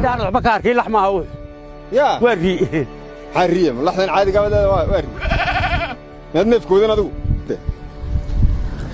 Waxba ka arkay lax maaha wuxuu. Yaa. Waa ri. Maxaa riye? Ma laxdan caadiga waa ri? Miyaad neefkoodan adigu?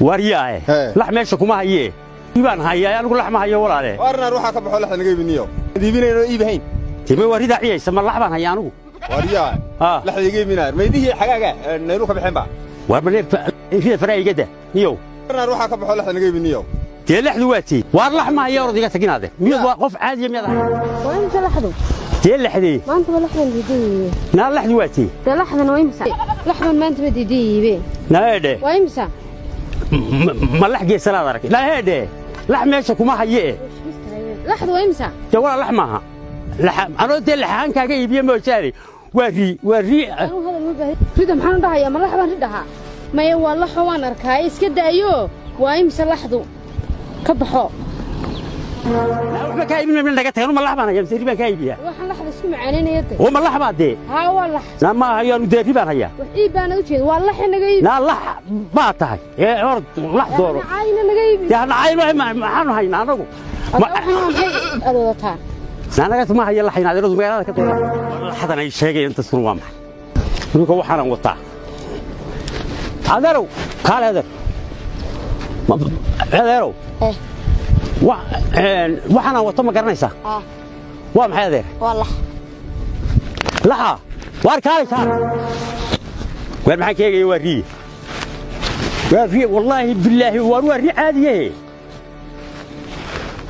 Waryaae. Hee. Lax meesha kuma hayee, baan hayaa anigu, lax ma hayo walaale. Waarnaar waxaa ka baxo laxda naga iibiniyo. Iibinayno iibahayn. Time waa ridaa ciyaysa, ma lax baan hayaa anigu? Waaryaa. Haa. Laxda iga iibinaar. Maydihii xagaaga naylu ka baxeen ba. Waar ma neefka rida faraa igada niyow. Waarnaar waxaa ka baxo laxda naga iibiniyo. Dee laxdu waa tii, waar lax ma haya, orod iga taginaade, miyad waa qof caadiya miyaad ahay? Waa imisa laxdu? Dee laxdee? Maanta ba laxdan diiday. Naa laxdu waa tii. Dee laxdan waa imisa? Laxdan maanta ba diiday. Naeedhe. Waa imisa? Ma lax geesanaad arag? Naeedhe, lax meesha kuma hayee. Laxdu waa imisa? Dee walaa lax maaha, anoo dee laxahaan kaaga iibiye moojaane, waa ri, waa ri. Anuu hadal ma baahi. Rida maxaan u dhahayaa? Ma lax baan ri dhahaa? Maya, waa laxo waan arkaa, iska daayo. Waa imisa laxdu? Ka baxo. Waxba kaa iibin mayna, naga tagan. Ma lax baan hayaa mise ri baan kaa iibiyaa? Waxaan laxda isku macaanaynaya de. Oo ma lax baa dee? Haa, waa lax. Naa ma hayo anu, dee ri baan hayaa. Wax iib baana u jeeda, waa lax naga iibi. Naa lax baa tahay ee orod lax dooro. Caayna naga iibi. Dee hanacayno, maxaanu haynaa anagu? Hadda waxaan waa maxay aad wadataa? Naanaga ma haya laxayn adeeradu magaalada ka doona. Laxdan ay sheegayaan dadkuna waa maxay? Ninka waxaanan wataa, adeerow kaale, adeer, adeerow. Eh. Waxaanan wato ma garanaysaa? Ah. Waa maxay adeer? Waa lax. Laxa? Waar kaale, kaale, waar maxaan ka eegaya? Waa riye, waa riye, wallaahi bilaahi, waar waa ri caadiye.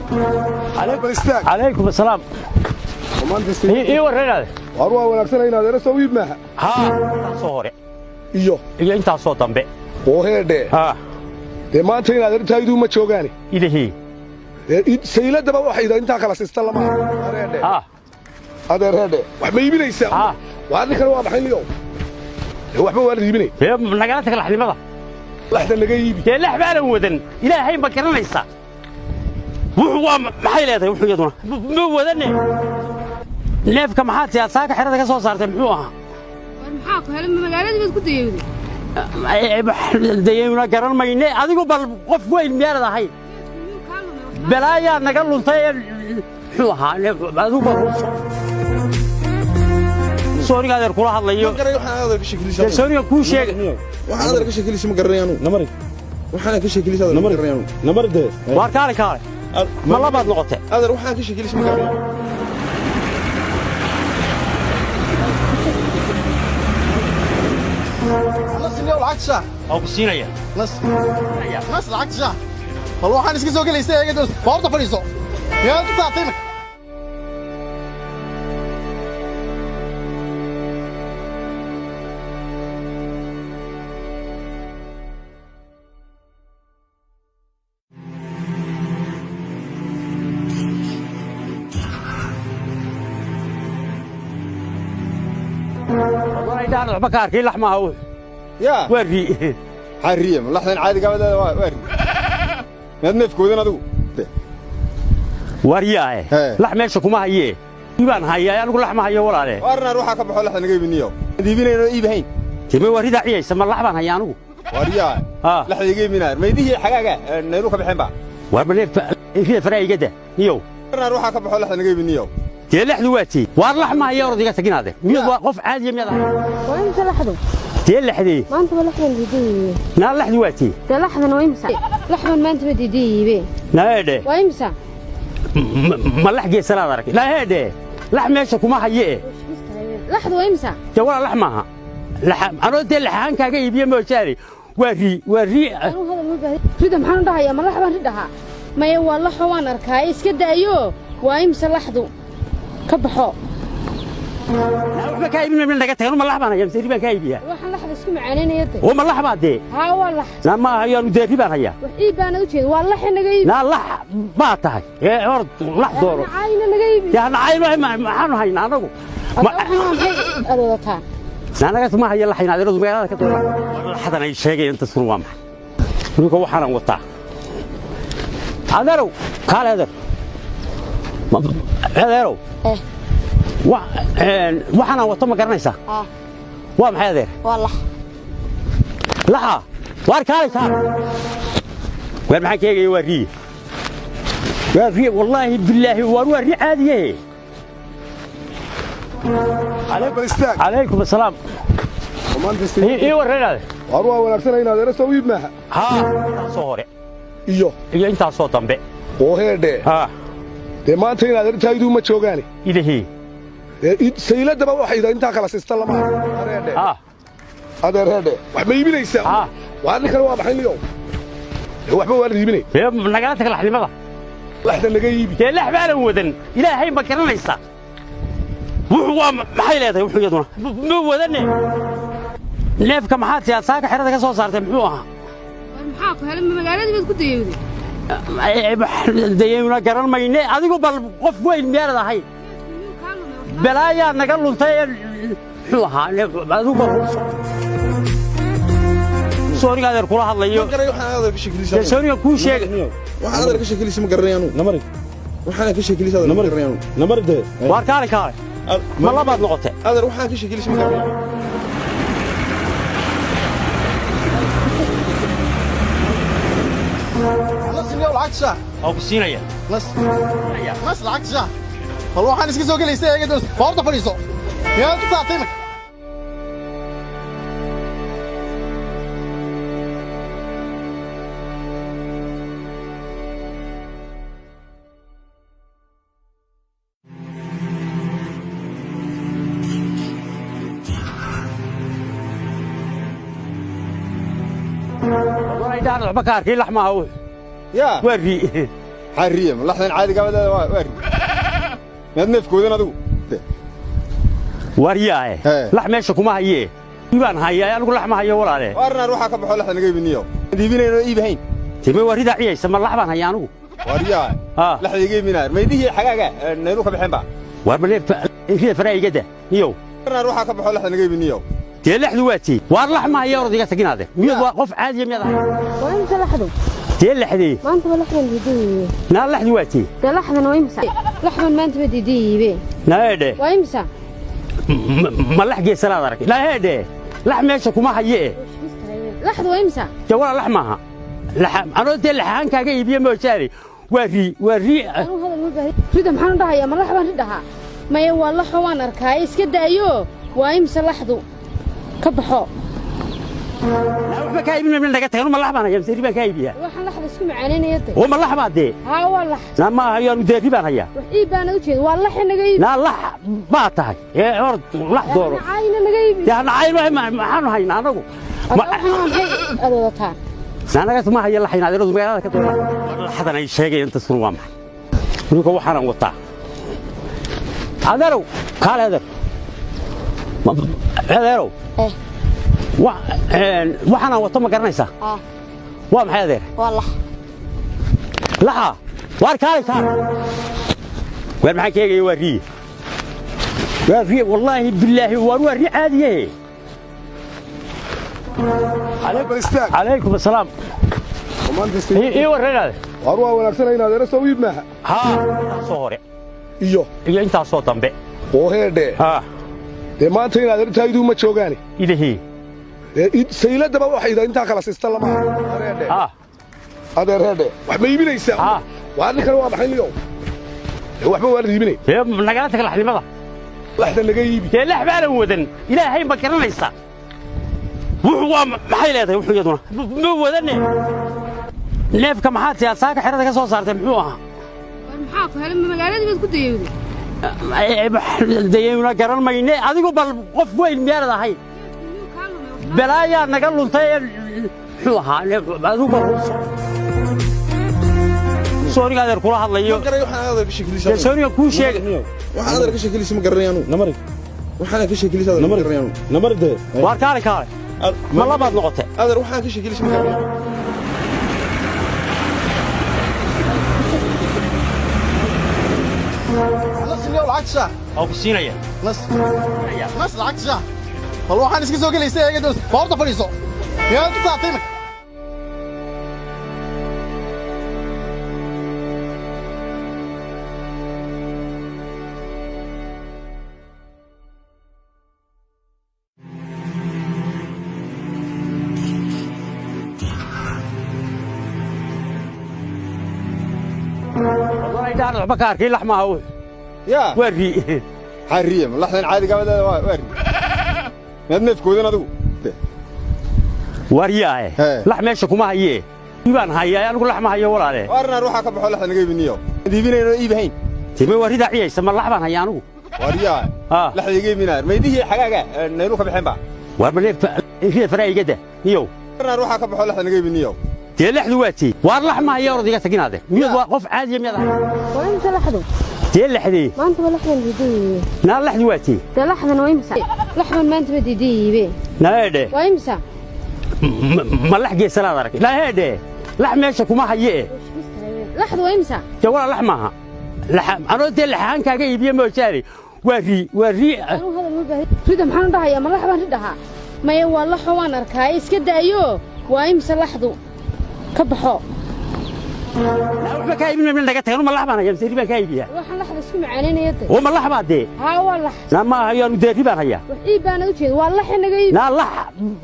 Bal istaag. Calaykum asalaam. Maanta ii warraynaade. Waar waa wanaagsan inaad era soo iib maaha. Haa, intaasoo hore iyo iyo intaasoo dambe. Oo heedhe. Haa. Dee maanta inaad ertaaydu ma joogaane. Ilahii. Dee sayladaba waxay intaa kala siista lama arko. Waar heedhe. Haa. Adeer heedhe, wax ma iibinaysaa? Haa. Waar ninkan waa maxay niyow? Dee waxba waa la iibinay. Dee nagala tag laxnimada. Laxda naga iibi. Dee lax baanan wadan, ilaahay ma garanaysaa wuxuu waa maxay leedahay? Wuxuu iyaduna ma wadane neefka maxaad siyaad saaka xerada ka soo saartay muxuu ahaa? War maxaa ku helay? Ma magaaladii baad ku dayowday? Dayayna garan mayne, adigu bal qof weyn miyaanad ahayn? Miyuu kaa lumay? Balaayaa naga luntay ee muxuu ahaa neef? Adigu bal sooniga adeer kula hadlayo. Garay waxaan adeer ka sheekilisay. Dee sooniga kuu sheega. Waxaan adeer ka sheekilisay ma garanay anu. Namari. Waxaan ka sheekilisay adeer ma garanay anu. Namari dee. Waar kaale, kaale, ma labaad noqotay? Adeer waxaan ka sheekilisay ma garanay. Nas iyo lacagta shaah. Oo ku siinaya. Nas. Nas lacagta shaah. Bal waxaan iska soo gelaysay eega doos. Boorta fadhiiso. Yaa saatay. Daan waxba ka arkay lax maaha wuxuu. Yaa. Waa ri. Maxaa riye? Ma laxdan caadiga waa ri? Miyaad neefkoodan adigu? Waryaae. Hee. Lax meesha kuma hayee, baan hayaa anigu, lax ma hayo walaale. Waarnaar waxaa ka baxo laxda naga iibiniyo. Iibinayno iibahayn. Time waa ridaa ciyaysa, ma lax baan hayaa anigu? Waaryaa. Haa. Laxda iga iibinaar. Maydihii xagaaga naylu ka baxeen ba. Waar ma neefka rida faraa igada niyow. Waarnaar waxaa ka baxo laxda naga iibiniyo. Dee laxdu waa tii, waar lax ma haya, orod iga taginaade, miyad waa qof caadiya miyaad ahay? Waa imisa laxdu? Dee laxdee? Maanta ba laxdan diiday. Naa laxdu waa tii. Dee laxdan waa imisa? Laxdan maanta ba diiday. Naeedhe. Waa imisa? Ma lax geesanaad arag? Naeedhe, lax meesha kuma hayee. Laxdu waa imisa? Dee walaa lax maaha, anoo dee laxahaan kaaga iibiye moojaane, waa ri, waa ri. Anuu hadal ma baahi. Rida maxaan u dhahayaa? Ma lax baan ri dhahaa? Maya, waa laxo waan arkaa, iska daayo. Waa imisa laxdu? Ka baxo. Waxba kaa iibin mayna, naga tagan. Ma lax baan hayaa mise ri baan kaa iibiyaa? Waxaan laxda isku macaanaynaya de. Oo ma lax baa dee? Haa, waa lax. Naa ma hayo anu, dee ri baan hayaa. Wax iib baana u jeeda, waa lax naga iibi. Naa lax baa tahay ee orod lax dooro. Caayna naga iibi. Dee hanacayno, maxaanu haynaa anagu? Hadda waxaan waa maxay aad wadataa? Naanaga ma haya laxayn adeeradu magaalada ka doona. Laxdan ay sheegayaan dadkuna waa maxay? Ninka waxaanan wataa, adeerow kaale, adeer, adeerow. Eh. Waxaanan wato ma garanaysaa? Ah. Waa maxay adeer? Waa lax. Laxa? Waar kaale, kaale, waar maxaan ka eegaya? Waa riye, waa riye, wallaahi bilaahi, waar waa ri caadiye. Bal istaag. Calaykum assalaam. Maanta Ii warreenaade. War waa wanaagsan inaad era soo iib maaha. Haa, intaasoo hore iyo iyo intaasoo dambe. Oo heedhe. Haa. Dee maanta inaad ertaaydu ma joogaane. Idahii. Dee sayladaba waxay intaa kala siista lama arko. Haa. Adeer heedhe, wax ma iibinaysaa? Haa. Waa ninkan waa maxay niyow? Dee waxba waa la iibinay. Dee nagala tag laxnimada. Laxda naga iibi. Dee lax baanan wadan. Ilaahay ma garanaysaa. Wuxuu waa maxay leedahay wuxuu iyaduna? Ma wadane. Neefka maxaad siyaa saaka xerada ka soo saartay muxuu ahaa? War maxaa ku helay? Magaaladii baad ku dayowday. Dayayna garan mayne. Adigu bal qof weyn miyaanad ahayn? Miyuu kaa lumay? Balaayaa naga luntay muxuu ahaa? Adigu bal sooniga adeer kula hadlayo. Garay waxaan adeer ka sheekilisay. Dee sooniga kuu sheegay. Waxaan adeer ka sheekilisay ma garanay anu. Namari. Waxaan ka sheekilisay adeer ma garanay anu. Namari dee. Waar kaale kaale. Ma labaad noqotay? Adeer waxaan ka sheekilisay ma garanay. Nas iyo lacagta shaah. Oo ku siinaya. Nas. Nas lacagta shaah. Bal waxaan iska soo gelaysay eega doon. Boorta fadhiiso. Miyaad ku saartay imika? Wallahi daan waxba ka arkay lax maaha wuxuu. Yaa. Waa ri. Maxaa riye? Ma laxdan caadiga ah waa ri. Miyaad neefkoodan adigu? War yaae. Hee. Lax meesha kuma hayee. Baan hayaa anigu lax ma hayo walaale. Waarnaar waxaa ka baxo laxda naga iibiniyo. Iibinayno iibahayn. Timay waa ridaa ciyaysa ma lax baan hayaa anigu. War yaa. Haa. Laxda iga iibinaar. Maydihii xagaaga naylu ka baxeen ba. War ma neefka rida faraa iga dah. Niyow. Waarnaar waxaa ka baxo laxda naga iibiniyo. Dee laxdu waa tii. Waar lax ma hayo orod iga taginaade. Miyad waa qof caadiya miyaad ahay? Waa imisa laxdu? Dee laxdii. Maanta ba laxdan diiday. Naa laxdu waa tii. Dee laxdan waa imisa? Laxdan maanta ba diiday. Naa eedhe. Waa imisa? Ma lax geesanaad arag. Naa eedhe. Lax meesha kuma hayee. Laxdu waa imisa? Dee walaa lax maaha. Lax anoo dee laxaan kaaga iibiye moojaane. Waa ri waa ri. Anuu hadal ma baahi. Rida maxaan u dhahayaa? Ma lax baan ridhahaa? Maya waa laxo waan arkaa. Iska daayo. Waa imisa laxdu? Ka baxo. Naa waxba kaa iibin mayno naga tagno ma lax baan hayaa mise ri baan kaa iibiyaa. Waxaan laxda isku macaanaynaya dee. Oo ma lax baa dee. Haa waa lax. Naa ma hayo anu dee ri baan hayaa. Wax iib baana u jeeda. Waa lax naga iibi. Naa lax baa tahay. Ee orod lax dooro. Caayna naga iibi. Dee hana cayn maxaanu haynaa anagu. Hadda waxaan waa maxay aad wadataa? Naa naga ma hayo laxayn adeeradu magaalada ka doona. Laxdan ay sheegayaan dadkuna waa maxay? Ninka waxaanan wataa. Adeerow kaale adeer. Adeerow. Eh. Waxaanan wato ma garanaysaa? Ah. Waa maxay adeer? Waa lax. Laxa. Waar kaale kaale. Waar maxaan ka eegaya waa riye. Waa riye wallaahi billaahi waar waa ri caadiye. Bal istaag. Calaykum assalaam. Maanta Ii warreenaade. War waa wanaagsan inaad era soo iib maaha. Haa, intaasoo hore iyo iyo intaasoo dambe. Oo heedhe. Haa. Dee maanta inaad ertaaydu ma joogaane. Idahii. Dee sayladaba waxay intaa kala siista lama arko. Haa. Adeer heedhe, wax ma iibinaysaa? Haa. Waa ninkan waa maxay niyow? Dee waxba waa la iibinay. Dee nagala tag laxnimada. Laxda naga iibi. Dee lax baanan wadan. Ilaahay ma garanaysaa. Wuxuu waa maxay leedahay wuxuu iyaduna? Ma wadane. Neefka maxaad siyaa saaka xerada ka soo saartay muxuu ahaa? War maxaa ku helay? Magaaladii baad ku dayowday. Dayayna garan mayne. Adigu bal qof weyn miyaanad ahayn? Miyuu kaa lumay? Balaayaa naga luntay muxuu ahaa? Adigu bal sooniga adeer kula hadlayo. Garay waxaan adeer ka sheekilisay. Dee sooniga kuu sheegay. Waxaan adeer ka sheekilisay ma garanay anu. Namari. Waxaan ka sheekilisay adeer ma garanay anu. Namari dee. Waar kaale kaale. Ma labaad noqotay? Adeer waxaan ka sheekilisay ma garanay. Nas iyo lacagta shaah. Oo ku siinaya. Nas. Nas lacagta shaah. Bal waxaan iska soo gelaysay eega doon. Boorta fadhiiso. Miyaad ku saartay imika? Wallahi daan waxba ka arkay lax maaha wuxuu. Yaa. Waa ri. Maxaa riya? Ma laxdan caadiga ah waa ri. Miyaad neefkoodan adigu? Waryaahe. Hee. Lax meesha kuma hayee, baan hayaa anigu, lax ma hayo walaale. Waarinaar waxaa ka baxo laxda naga iibiniyo. Iibinayno iibahayn. Time waa ridaa ciyaysa, ma lax baan hayaa anigu? Waaryaa. Haa. Laxda iga iibinaar. Maydihii xagaaga naylu ka baxeen ba. Waar ma neefka rida faraa igada niyow. Waarinaar waxaa ka baxo laxda naga iibiniyo. Dee laxdu waa tii, waar lax ma haya, orod iga taginaade, miyad waa qof caadiya miyaad ahay? Waa imisa laxdu? Dee laxdii maanta waa laxdan diidayiibe. Naa laxdu waa tii. Dee laxdan waa imisa? Laxdan maanta ba diidayiibe. Naheedhe. Waa imisa? Ma lax geesanaad arag? Naheedhe, lax meesha kuma haye. Laxdu waa imisa? Dee walaa lax maaha, anoo dee laxahaan kaaga iibiye moojaane, waa rii, waa rii. Anuu hadal ma baahi. Rida maxaan u dhahayaa? Ma lax baan ri dhahaa? Maya waa laxo, waan arkaa, iska daayo. Waa imisa laxdu? Ka baxo. Waxba kaa iibin mayno, naga tagan. Ma lax baan hayaa mise ri baan kaa iibiyaa? Waxaan laxda isku macaanaynaya de. Oo ma lax baa dee? Haa, waa lax. Naa ma hayo anu, dee ri baan hayaa. Wax iib baana u jeeda, waa laxe, naga iibi. Naa lax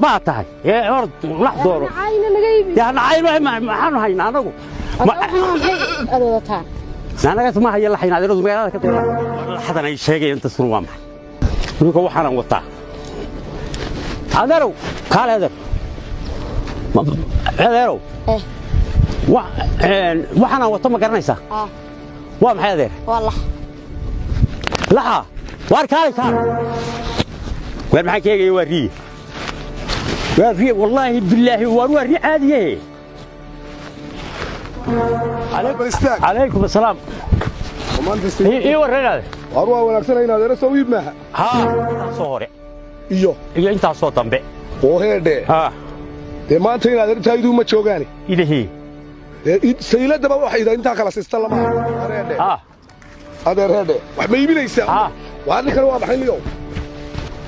baa tahay ee orod lax dooro. Caayna, naga iibi. Dee hanacayno, maxaanu haynaa anagu? Hadda waxaan waa maxay aad wadataa? Naanagas ma haya laxayn, adeeradu magaalada ka doona laxdan ay sheegayaan dadkuna waa maxay? Ninka waxaanan wataa, adeerow kaale, adeer, adeerow. Eh. Waxaanan wato ma garanaysaa? Ah. Waa maxay adeer? Waa lax. Laxa? Waar kaale, kaale, waar maxaan ka eegaya? Waa riye, waa riye, wallaahi bilaahi, waar waa ri caadiye. Bal istaag. Calaykum asalaam. Maanta ii warranaade. Waar waa wanaagsan inaad era soo iib maaha. Haa, intaasoo hore iyo iyo intaasoo dambe. Oo heedhe. Haa. Dee maanta inaad ertaaydu ma joogaane. Ilahii. Dee sayladaba waxay intaa kala siista lama arko. Heedhe. Haa. Adeer heedhe, wax ma iibinaysaa? Haa. Waa ninkan, waa maxay niyow?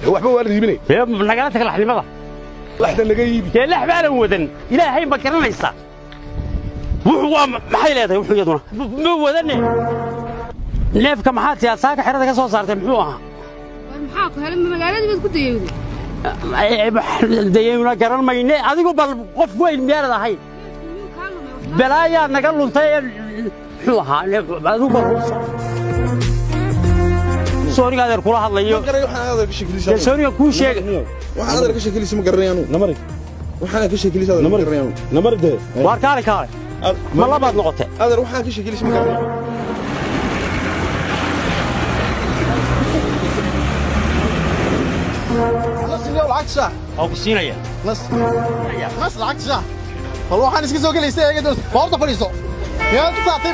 Dee waxba waa la iibinay. Dee nagala tag laxnimada. Laxda naga iibi. Dee lax baanan wadan, ilaahay ma garanaysaa? Wuxuu waa maxay leedahay wuxuu iyaduna? Ma wadane neefka maxaad tiyaa saaka xerada ka soo saartay, muxuu ahaa? War maxaa ku helay? Ma magaaladii baad ku dayowday? Dayayna garan mayne, adigu bal qof weyn miyaanad ahayn? Miyuu kaa lumay wax? Balaayaa naga luntay ee muxuu ahaa adigu bal sooniga adeer kula hadlayo. Garay waxaan adeer ka sheekilaysa. Dee sooniga kuu sheega. Waxaan adeer ka sheekilaysa ma garanay anu. Namari. Waxaan ka sheekilaysa adeer ma garanay anu. Namari dee. Waar kaale, kaale, ma labaad noqotay? Adeer, waxaan ka sheekilaysa ma garanay. Nas iyo lacagta shaah. Oo ku siinaya. Nas. Nas lacagta shaah. Bal waxaan iska soo gelaysa eega doon. Horta fadhiiso. Miyaad saatay?